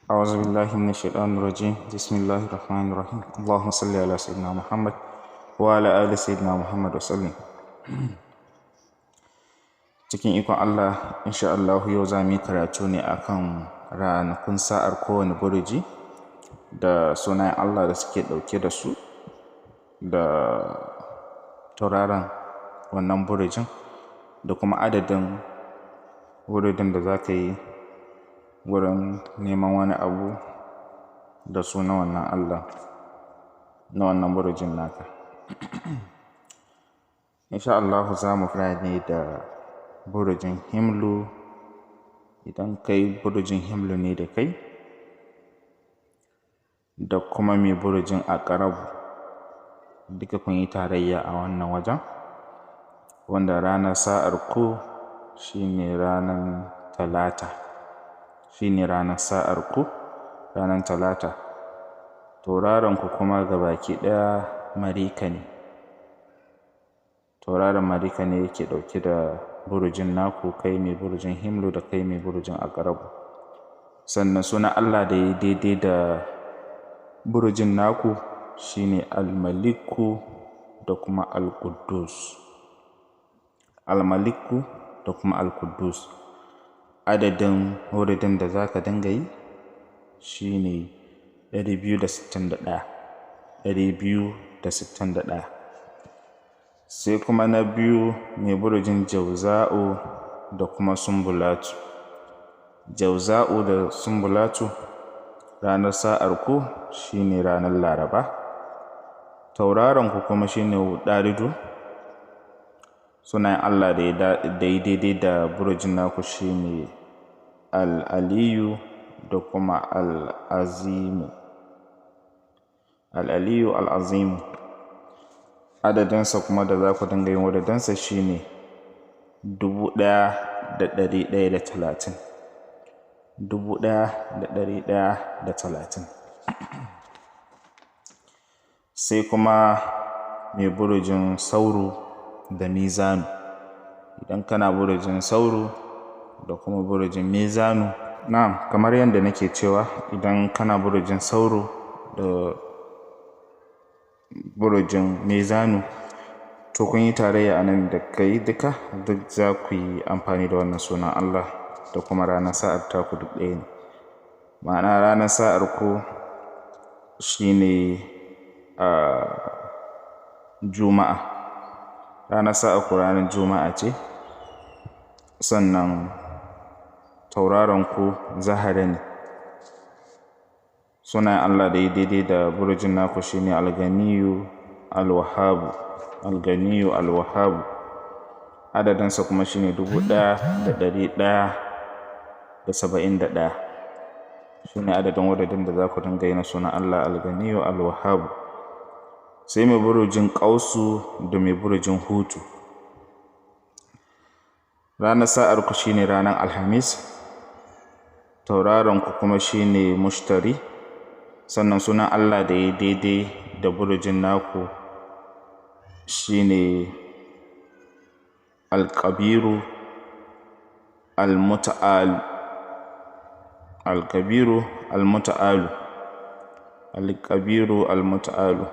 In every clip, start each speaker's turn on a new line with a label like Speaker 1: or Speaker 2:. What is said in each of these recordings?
Speaker 1: أعوذ بالله من الشيطان الرجيم. بسم الله الرحمن الرحيم. اللهم صل على سيدنا محمد وعلى آل سيدنا محمد وسلم. Cikin ikon Allah, insha Allah, yau za mu yi karatu ne akan ranakun sa'ar kowane burji da sunayen Allah da suke ɗauke da su da tauraron wannan burjin da kuma adadin wuridin da za ka yi wurin neman wani abu da sunan wannan Allah na wannan burjin naka. Insha Allahu, za mu fara ne da burjin Himlu. Idan kai burjin Himlu ne da kai da kuma mai burjin Aƙarabu, duka kun yi tarayya a wannan wajen, wanda ranar sa'ar ku shine ranar Talata, shine ranar sa'ar ku ranar Talata. Tauraron ku kuma gabaki ɗaya Marika ne. Tauraron Marika ne yake ɗauke da burjin naku, kai mai burjin Himlu da kai mai burjin Aƙarabu. Sannan sunan Allah da ya daidai da burjin naku shine Almaliku da kuma Alƙuddus. Almaliku da kuma Alƙuddus. Adadin wuridin da za ka dinga yi shine 261, 261. Sai kuma na biyu, mai burjin Jauza'u da kuma Sumbulatu. Jauza'u da Sumbulatu, ranar sa'ar ku shine ranar Laraba. Tauraron ku kuma shine Ɗaridu. Sunayen Allah da ya daidai da burjin naku shine Al-Aliyu da kuma Al-Azimu. Al-Aliyu, Al-Azimu. Adadinsa kuma da za ku dinga yin wuridinsa shine 1130, 1130. Sai kuma mai burjin Sauru da Mizanu. Idan kana burjin Sauru da kuma burjin Mizanu, na'am, kamar yadda nake cewa, idan kana burjin Sauru da burjin Mizanu, to kun yi tarayya a nan da kai duka, duk za ku yi amfani da wannan sunan Allah da kuma ranar sa'ar taku duk ɗaya ne. Ma'ana, ranar sa'ar ku shine a Juma'a. Ranar sa'ar ku ranar Juma'a ce. Sannan tauraron ku Zahara ne. Sunayen Allah da ya daidai da burjin naku shine Alganiyu, Alwahabu. Alganiyu, Alwahabu. Adadinsa kuma shine 1171. Shine adadin wuridin da za ku dinga yi na sunan Allah Alganiyu, Alwahabu. Sai mai burjin Ƙausu da mai burjin Hutu. Ranar sa'ar ku shine ranar Alhamis. Tauraron ku kuma shine Mushtari. Sannan sunan Allah da ya daidai da burjin naku shine Alkabiru, Almuta'alu. Alkabiru, Almuta'alu. Alkabiru, Almuta'alu.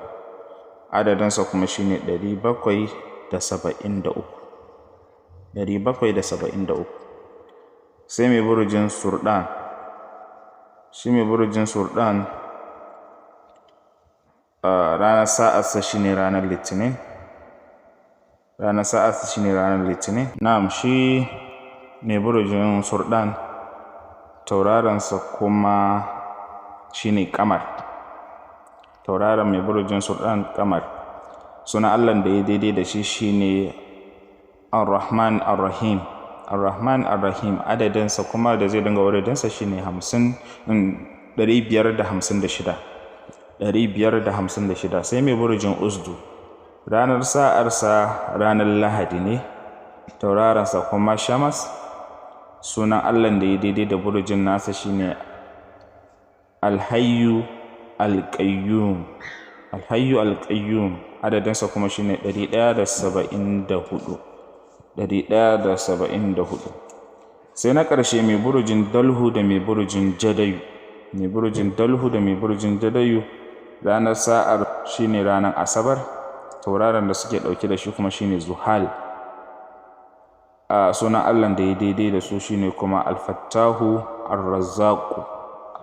Speaker 1: Adadinsa kuma shine 773, 773. Sai mai burjin Surɗan. Shi mai burjin Surɗan, ranar sa'arsa shine ranar Litinin. Ranar sa'arsa shine ranar Litinin. Na'am, shi mai burjin Surɗan, tauraronsa kuma shine Kamar. Tauraron mai burjin Surɗan, Kamar. Sunan Allah da ya daidai da shi shine Ar-Rahman Ar-Rahim. Ar-Rahman Ar-Rahim. Adadinsa kuma da zai dinga wuridinsa shine hamsin, 556, 556. Sai mai burjin Usdu. Ranar sa'arsa ranar Lahadi ne. Tauraronsa kuma Shamas. Sunan Allah da ya daidai da burjin nasa shine Alhayyu Alƙayyum. Alhayyu Alƙayyum. Adadinsa kuma shine 174, 174. Sai na ƙarshe, mai burjin Dalhu da mai burjin Jadayu. Mai burjin Dalhu da mai burjin Jadayu, ranar sa'ar shine ranar Asabar, tauraron da suke ɗauke da shi kuma shine Zuhal. A sunan Allahn da ya daidai da su shine kuma Alfattahu Arrazzaku.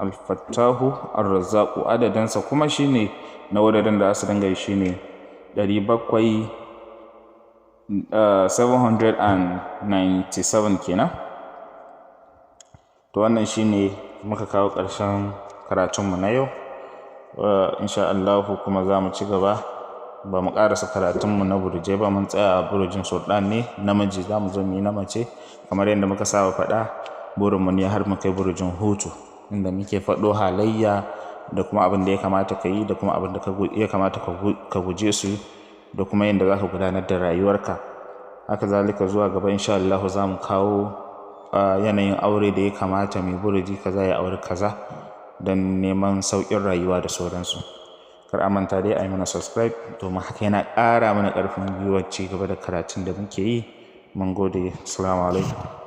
Speaker 1: Alfattahu Arrazzaku. Adadinsa kuma shine na wuraren da za su dinga yi shine 700, 797 kenan. To, wannan shine muka kawo ƙarshen karatunmu na yau. Insha Allahu kuma za mu ci gaba. Ba mu ƙarasa karatunmu na burjai ba, mun tsaya a burjin Sultan ne namiji, za mu zo mu yi na mace. Kamar yadda muka saba faɗa, burinmu ne har mu kai burjin Hutu, inda muke faɗo halayya da kuma abin da ya kamata ka yi da kuma abin da ya kamata ka guje su da kuma yadda za ka gudanar da rayuwarka. Haka zalika, zuwa gaba insha Allahu za mu kawo yanayin aure da ya kamata mai burji kaza ya auri kaza don neman sauƙin rayuwa da sauransu. Kar a manta dai a yi mana subscribe, domin haka yana ƙara mana ƙarfin gwiwar ci gaba da karatun da muke yi. Mun gode. Assalamu alaikum.